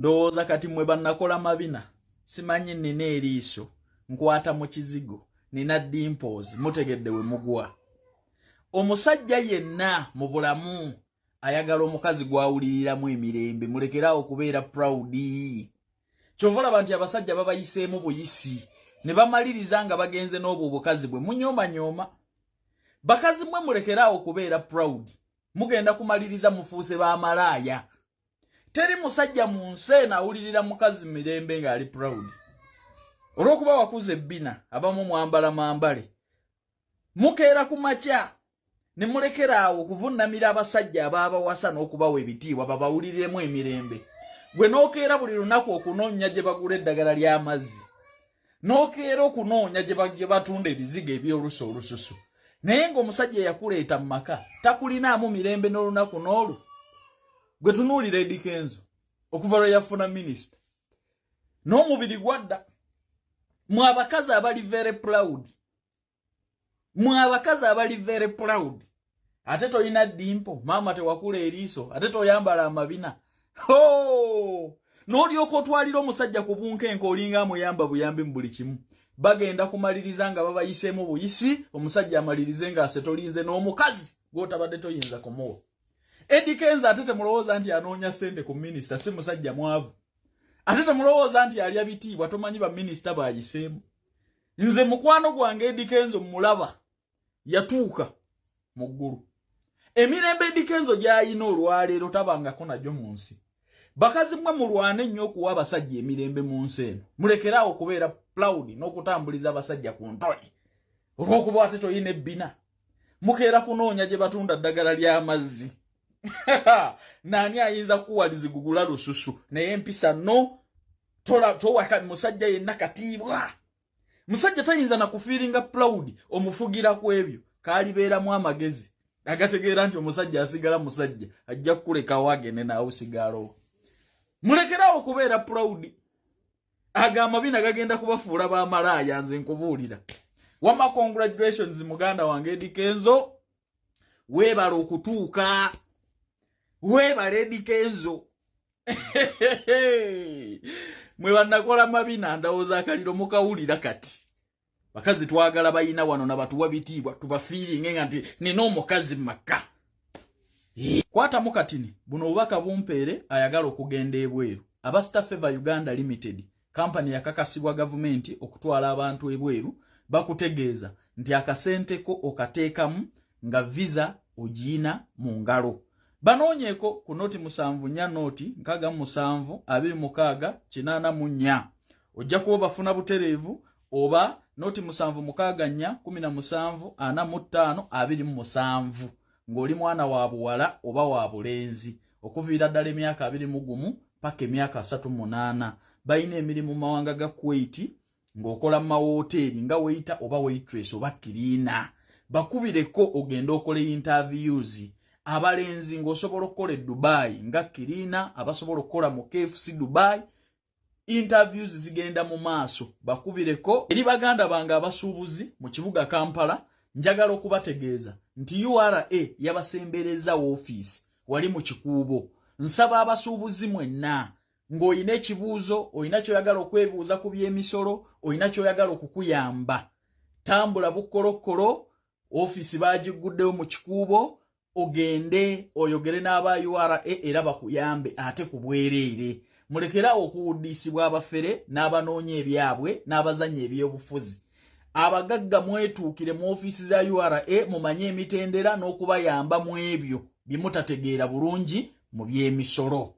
Ndowooza kati mwe bannakola mabina, simanyi nina eriiso, nkwata mu kizigo, nina dimples, mutegedde we mugwa. Omusajja yenna mu bulamu ayagala omukazi gw'awuliriramu emirembe, mulekeraawo okubeera proud. Kyova olaba nti abasajja babayiseemu buyisi ne bamaliriza nga bagenze n'obwo obukazi bwe munyoomanyooma. Bakazi mwe mulekeraawo okubeera proud, mugenda kumaliriza mufuuse bamalaaya. Teri musajja mu nsi eno awulirira mukazi mirembe ng'ali proud. Olw'okuba wakuza ebbina, abamu mwambala mambale, mukeera ku makya ne mulekera awo okuvunnamira abasajja abaabawasa n'okubawa ebitiibwa babawuliriremu emirembe. Gwe n'okeera buli lunaku okunoonya gye bagula eddagala ly'amazzi, n'okeera okunoonya gye batunda ebizigo eby'olusu olususu, naye ng'omusajja eyakuleeta mu maka takulinaamu mirembe n'olunaku n'olu. Gwe tunuulira Eddy Kenzo okuva lwe yafuna minisita n'omubiri gwadda. Mwe abakazi abali very proud, mwe abakazi abali very proud, ate tolina dimple, maama tewakula eriiso, ate toyambala amabina, n'olyoka otwalira omusajja ku bunkenke, olinga amuyamba buyambi mu buli kimu. Bagenda kumaliriza nga babayiseemu buyisi, omusajja amalirize ng'asetolinze n'omukazi gw'otabadde toyinza kumuwa. Eddy Kenzo ate temulowooza nti anoonya ssente ku minisita, si musajja mwavu. Ate temulowooza nti alya bitiibwa, tomanyi baminisita bayiseemu. Nze mukwano gwange Eddy Kenzo mulaba yatuuka mu ggulu. Emirembe Eddy Kenzo gy'alina olwaleero tabangako nagyo mu nsi. Bakazi mmwe mulwane nnyo okuwa abasajja emirembe mu nsi eno. Mulekeraawo okubeera proud n'okutambuliza abasajja ku ntoli olw'okuba ate toyina ebbina. Mukeera kunoonya gye batunda ddagala ly'amazzi, naani ayinza kukuwa lizigugula lususu, naye empisa no towa musajja yenna katiibwa. Musajja tayinza na kufeelinga proud omufugira ku ebyo. Kaalibeeramu amagezi agategeera nti omusajja asigala musajja, ajja kukulekawo agende naawusigalawo. Mulekerawo okubeera proud, ago amabina gagenda kubafuula bamalaaya, nze nkubuulira. Wama congratulations muganda wange Eddy Kenzo, weebala okutuuka, weebala Eddy Kenzo. Mwe bannakola mabina, ndowooza akaliro mukawulira kati. Bakazi twagala bayina wano nabatuwa bitiibwa, tubafeelinge nga nti nina omukazi maka. Kwatamu katini buno obubaka bumpeere ayagala okugenda ebweru. Aba Star Favor Uganda Limited, kampani yakakasibwa gavumenti okutwala abantu ebweru, bakutegeeza nti akasente ko okateekamu nga visa ogiyina mu ngalo. Banoonyeeko ku 074 067 26 84, ojja kuba bafuna butereevu, oba 076 4 17 45 27, ng'oli mwana wa buwala oba wa bulenzi okuviira ddala emyaka 21 paka emyaka 38. Balina emirimu mu mawanga ga Kuwait, ng'okola mu mawoteeri nga waiter oba waitress oba cleaner. Bakubireko ogende okola interviews. Abalenzi ng'osobola okukola e Dubai nga cleaner, abasobola okukola mu KFC Dubai, interviews zigenda mu maaso, bakubireko. Eri baganda bange abasuubuzi mu kibuga Kampala, njagala okubategeeza nti URA yabasembereza woofiisi wali mu Kikuubo. Nsaba abasuubuzi mwenna ng'olina ekibuuzo, olina ky'oyagala okwebuuza ku by'emisolo, olina ky'oyagala okukuyamba, tambula bukkolokolo, ofiisi bagigguddewo mu Kikuubo, ogende oyogere n'aba URA era bakuyambe ate ku bwereere. Mulekerawo okuwuddiisibwa abafere n'abanoonya ebyabwe n'abazannya ebyobufuzi. Abagagga mwetuukire mu ofiisi za URA, mumanye emitendera n'okubayamba mu ebyo bye mutategeera bulungi mu by'emisolo.